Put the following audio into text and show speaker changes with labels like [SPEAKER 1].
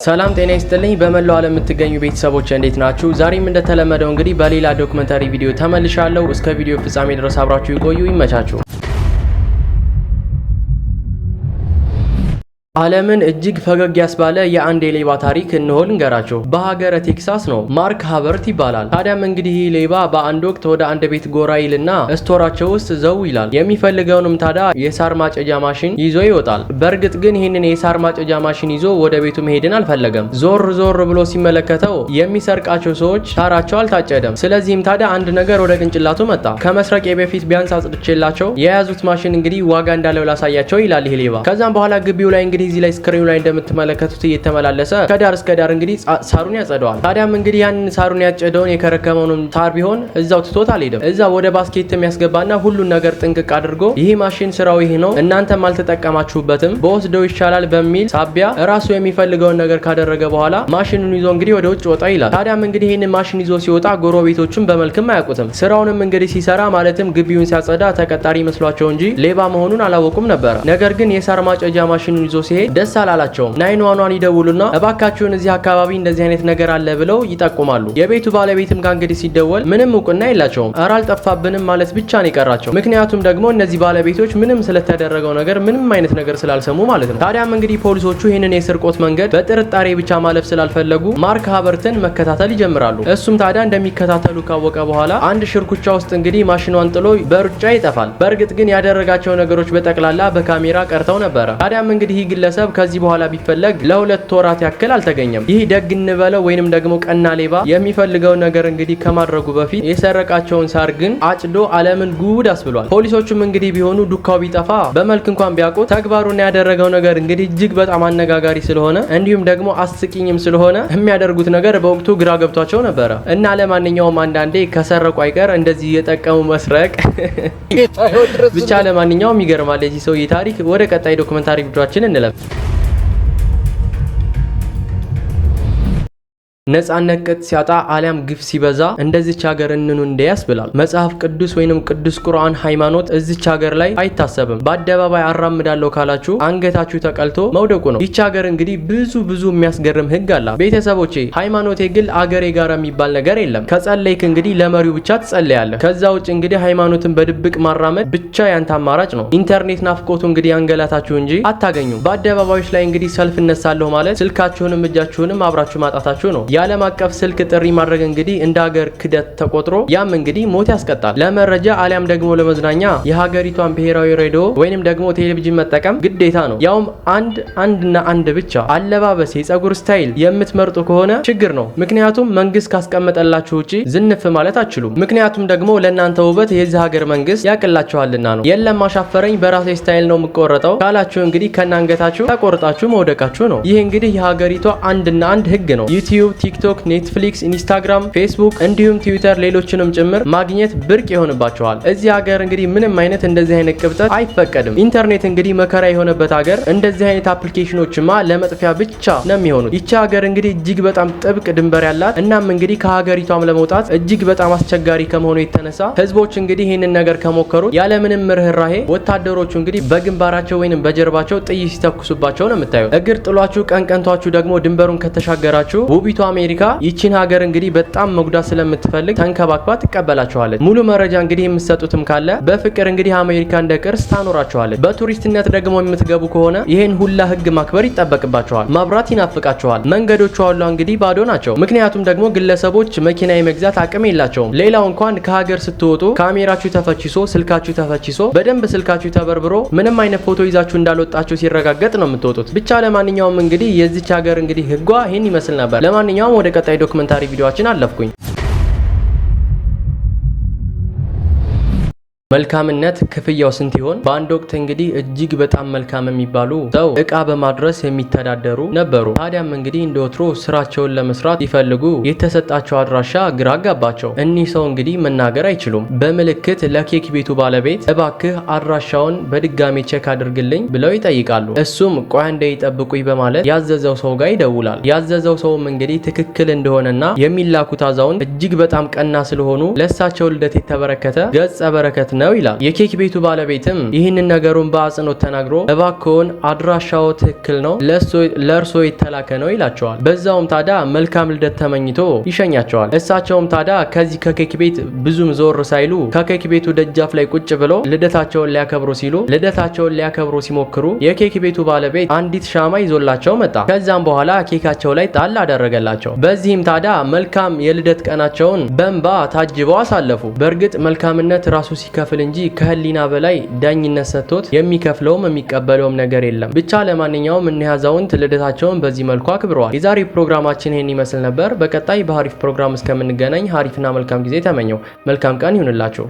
[SPEAKER 1] ሰላም ጤና ይስጥልኝ። በመላው ዓለም የምትገኙ ቤተሰቦች እንዴት ናችሁ? ዛሬም እንደተለመደው እንግዲህ በሌላ documentary ቪዲዮ ተመልሻለሁ። እስከ ቪዲዮ ፍጻሜ ድረስ አብራችሁ ይቆዩ። ይመቻችሁ። ዓለምን እጅግ ፈገግ ያስባለ የአንድ የሌባ ታሪክ እነሆ ልንገራችሁ። በሀገረ ቴክሳስ ነው። ማርክ ሀበርት ይባላል። ታዲያም እንግዲህ ይህ ሌባ በአንድ ወቅት ወደ አንድ ቤት ጎራ ይልና store ኣቸው ውስጥ ዘው ይላል። የሚፈልገውንም ታዲያ የሳር ማጨጃ ማሽን ይዞ ይወጣል። በእርግጥ ግን ይህንን የሳር ማጨጃ ማሽን ይዞ ወደ ቤቱ መሄድን አልፈለገም። ዞር ዞር ብሎ ሲመለከተው የሚሰርቃቸው ሰዎች ሳራቸው አልታጨደም። ስለዚህም ታዲያ አንድ ነገር ወደ ቅንጭላቱ መጣ። ከመስረቄ በፊት ቢያንስ አጽድቼላቸው የያዙት ማሽን እንግዲህ ዋጋ እንዳለው ላሳያቸው ይላል ይህ ሌባ። ከዛም በኋላ ግቢው ላይ እንግዲህ እዚህ ላይ screen ኑ ላይ እንደምትመለከቱት እየተመላለሰ ከዳር እስከ ዳር እንግዲህ ሳሩን ያጸደዋል። ታዲያም እንግዲህ ያንን ሳሩን ያጨደውን የከረከመውን ሳር ቢሆን እዛው ትቶት አልሄደም። እዛ ወደ basket የሚያስገባና ሁሉን ነገር ጥንቅቅ አድርጎ ይህ ማሽን ስራው ይህ ነው፣ እናንተም አልተጠቀማችሁበትም፣ በወስደው ይሻላል በሚል ሳቢያ ራሱ የሚፈልገውን ነገር ካደረገ በኋላ ማሽኑን ይዞ እንግዲህ ወደ ውጭ ወጣ ይላል። ታዲያም እንግዲህ ይህንን ማሽን ይዞ ሲወጣ ጎረቤቶቹም በመልክም አያውቁትም። ስራውንም እንግዲህ ሲሰራ ማለትም ግቢውን ሲያጸዳ ተቀጣሪ መስሏቸው እንጂ ሌባ መሆኑን አላወቁም ነበረ። ነገር ግን የሳር ማጨጃ ማሽኑን ይዞ ሲሄድ ደስ አላላቸውም። 911 ይደውሉና እባካችሁን እዚህ አካባቢ እንደዚህ አይነት ነገር አለ ብለው ይጠቁማሉ። የቤቱ ባለቤትም ጋር እንግዲህ ሲደወል ምንም እውቅና የላቸውም። እረ አልጠፋብንም ማለት ብቻ ነው የቀራቸው። ምክንያቱም ደግሞ እነዚህ ባለቤቶች ምንም ስለተደረገው ነገር ምንም አይነት ነገር ስላልሰሙ ማለት ነው። ታዲያም እንግዲህ ፖሊሶቹ ይህንን የስርቆት መንገድ በጥርጣሬ ብቻ ማለፍ ስላልፈለጉ ማርክ ሀበርትን መከታተል ይጀምራሉ። እሱም ታዲያ እንደሚከታተሉ ካወቀ በኋላ አንድ ሽርኩቻ ውስጥ እንግዲህ ማሽኗን ጥሎ በሩጫ ይጠፋል። በእርግጥ ግን ያደረጋቸው ነገሮች በጠቅላላ በካሜራ ቀርተው ነበረ። ታዲያም እንግዲህ ይህ ግለሰብ ከዚህ በኋላ ቢፈለግ ለ2 ወራት ያክል አልተገኘም። ይህ ደግ እንበለው ወይንም ደግሞ ቀና ሌባ የሚፈልገውን ነገር እንግዲህ ከማድረጉ በፊት የሰረቃቸውን ሳር ግን አጭዶ ዓለምን ጉድ አስብሏል። ፖሊሶቹም እንግዲህ ቢሆኑ ዱካው ቢጠፋ በመልክ እንኳን ቢያውቁት ተግባሩን ያደረገው ነገር እንግዲህ እጅግ በጣም አነጋጋሪ ስለሆነ እንዲሁም ደግሞ አስቂኝም ስለሆነ የሚያደርጉት ነገር በወቅቱ ግራ ገብቷቸው ነበረ። እና ለማንኛውም አንዳንዴ ከሰረቁ አይቀር እንደዚህ እየጠቀሙ መስረቅ ብቻ። ለማንኛውም ይገርማል የዚህ ሰውዬ ታሪክ። ወደ ቀጣይ documentary ቪዲዮአችን እንለፍ። ነጻነት ቅጥ ሲያጣ አሊያም ግፍ ሲበዛ እንደዚች ሀገር እንኑ እንደ ያስብላል። መጽሐፍ ቅዱስ ወይንም ቅዱስ ቁርአን፣ ሃይማኖት እዚች ሀገር ላይ አይታሰብም። በአደባባይ አራምዳለሁ ካላችሁ አንገታችሁ ተቀልቶ መውደቁ ነው። ይች ሀገር እንግዲህ ብዙ ብዙ የሚያስገርም ህግ አላት። ቤተሰቦቼ፣ ሃይማኖቴ ግል አገሬ ጋር የሚባል ነገር የለም። ከጸለይክ እንግዲህ ለመሪው ብቻ ትጸለያለህ። ከዛ ውጭ እንግዲህ ሃይማኖትን በድብቅ ማራመድ ብቻ ያንተ አማራጭ ነው። ኢንተርኔት ናፍቆቱ እንግዲህ ያንገላታችሁ እንጂ አታገኙም። በአደባባዮች ላይ እንግዲህ ሰልፍ እነሳለሁ ማለት ስልካችሁንም እጃችሁንም አብራችሁ ማጣታችሁ ነው። የዓለም አቀፍ ስልክ ጥሪ ማድረግ እንግዲህ እንደ ሀገር ክደት ተቆጥሮ ያም እንግዲህ ሞት ያስቀጣል። ለመረጃ አሊያም ደግሞ ለመዝናኛ የሀገሪቷን ብሔራዊ ሬዲዮ ወይንም ደግሞ ቴሌቪዥን መጠቀም ግዴታ ነው። ያውም አንድ አንድና አንድ ብቻ። አለባበስ፣ የጸጉር style የምትመርጡ ከሆነ ችግር ነው። ምክንያቱም መንግስት ካስቀመጠላችሁ ውጪ ዝንፍ ማለት አትችሉም። ምክንያቱም ደግሞ ለእናንተ ውበት የዚህ ሀገር መንግስት ያቅላችኋልና ነው። የለም አሻፈረኝ፣ በራሴ style ነው የምቆረጠው ካላችሁ እንግዲህ ከናንገታችሁ ተቆርጣችሁ መውደቃችሁ ነው። ይህ እንግዲህ የሀገሪቷ አንድና አንድ ህግ ነው። ዩቲዩብ፣ ቲክቶክ፣ ኔትፍሊክስ፣ ኢንስታግራም፣ ፌስቡክ እንዲሁም ትዊተር ሌሎችንም ጭምር ማግኘት ብርቅ ይሆንባቸዋል። እዚህ ሀገር እንግዲህ ምንም አይነት እንደዚህ አይነት ቅብጠት አይፈቀድም። ኢንተርኔት እንግዲህ መከራ የሆነበት ሀገር እንደዚህ አይነት application ኖችማ ለመጥፊያ ብቻ ነው የሚሆኑት። ይቺ ሀገር እንግዲህ እጅግ በጣም ጥብቅ ድንበር ያላት እናም እንግዲህ ከሀገሪቷም ለመውጣት እጅግ በጣም አስቸጋሪ ከመሆኑ የተነሳ ህዝቦች እንግዲህ ይህንን ነገር ከሞከሩት ያለምንም ርህራሄ ወታደሮቹ እንግዲህ በግንባራቸው ወይንም በጀርባቸው ጥይት ሲተኩሱባቸው ነው የምታዩት። እግር ጥሏችሁ ቀን ቀንቷችሁ ደግሞ ድንበሩን ከተሻገራችሁ ውቢቷ አሜሪካ ይቺን ሀገር እንግዲህ በጣም መጉዳት ስለምትፈልግ ተንከባክባ ትቀበላችኋለች። ሙሉ መረጃ እንግዲህ የምትሰጡትም ካለ በፍቅር እንግዲህ አሜሪካ እንደ ቅርስ ታኖራችኋለች። በቱሪስትነት ደግሞ የምትገቡ ከሆነ ይህን ሁላ ህግ ማክበር ይጠበቅባችኋል። መብራት ይናፍቃችኋል። መንገዶቹ አሉ እንግዲህ ባዶ ናቸው። ምክንያቱም ደግሞ ግለሰቦች መኪና የመግዛት አቅም የላቸውም። ሌላው እንኳን ከሀገር ስትወጡ ካሜራችሁ ተፈችሶ፣ ስልካችሁ ተፈችሶ፣ በደንብ ስልካችሁ ተበርብሮ ምንም አይነት ፎቶ ይዛችሁ እንዳልወጣችሁ ሲረጋገጥ ነው የምትወጡት። ብቻ ለማንኛውም እንግዲህ የዚች ሀገር እንግዲህ ህጓ ይህን ይመስል ነበር። ለማንኛውም ወደ ቀጣይ documentary ቪዲዮአችን አለፍኩኝ። መልካምነት ክፍያው ስንት ይሆን? በአንድ ወቅት እንግዲህ እጅግ በጣም መልካም የሚባሉ ሰው እቃ በማድረስ የሚተዳደሩ ነበሩ። ታዲያም እንግዲህ እንደ ወትሮ ስራቸውን ለመስራት ሲፈልጉ የተሰጣቸው አድራሻ ግራ አጋባቸው። እኒህ ሰው እንግዲህ መናገር አይችሉም። በምልክት ለኬክ ቤቱ ባለቤት እባክህ አድራሻውን በድጋሚ check አድርግልኝ ብለው ይጠይቃሉ። እሱም ቆይ አንዴ ይጠብቁኝ በማለት ያዘዘው ሰው ጋር ይደውላል። ያዘዘው ሰውም እንግዲህ ትክክል እንደሆነና የሚላኩት አዛውንት እጅግ በጣም ቀና ስለሆኑ ለእሳቸው ልደት የተበረከተ ገጸ በረከት ነው ይላል። የኬክ ቤቱ ባለቤትም ይህንን ነገሩን በአጽንኦት ተናግሮ እባክዎን አድራሻው ትክክል ነው፣ ለእርሶ የተላከ ነው ይላቸዋል። በዛውም ታዲያ መልካም ልደት ተመኝቶ ይሸኛቸዋል። እሳቸውም ታዲያ ከዚህ ከኬክ ቤት ብዙም ዞር ሳይሉ ከኬክ ቤቱ ደጃፍ ላይ ቁጭ ብሎ ልደታቸውን ሊያከብሩ ሲሞክሩ የኬክ ቤቱ ባለቤት አንዲት ሻማ ይዞላቸው መጣ። ከዛም በኋላ ኬካቸው ላይ ጣል አደረገላቸው። በዚህም ታዲያ መልካም የልደት ቀናቸውን በእንባ ታጅበው አሳለፉ። በእርግጥ መልካምነት ራሱ ሲከፍል እንጂ ከህሊና በላይ ዳኝነት ሰጥቶት የሚከፍለውም የሚቀበለውም ነገር የለም። ብቻ ለማንኛውም እኒህ አዛውንት ልደታቸውን በዚህ መልኩ አክብረዋል። የዛሬ ፕሮግራማችን ይህን ይመስል ነበር። በቀጣይ በሀሪፍ ፕሮግራም እስከምንገናኝ ሀሪፍና መልካም ጊዜ ተመኘው። መልካም ቀን ይሁንላችሁ።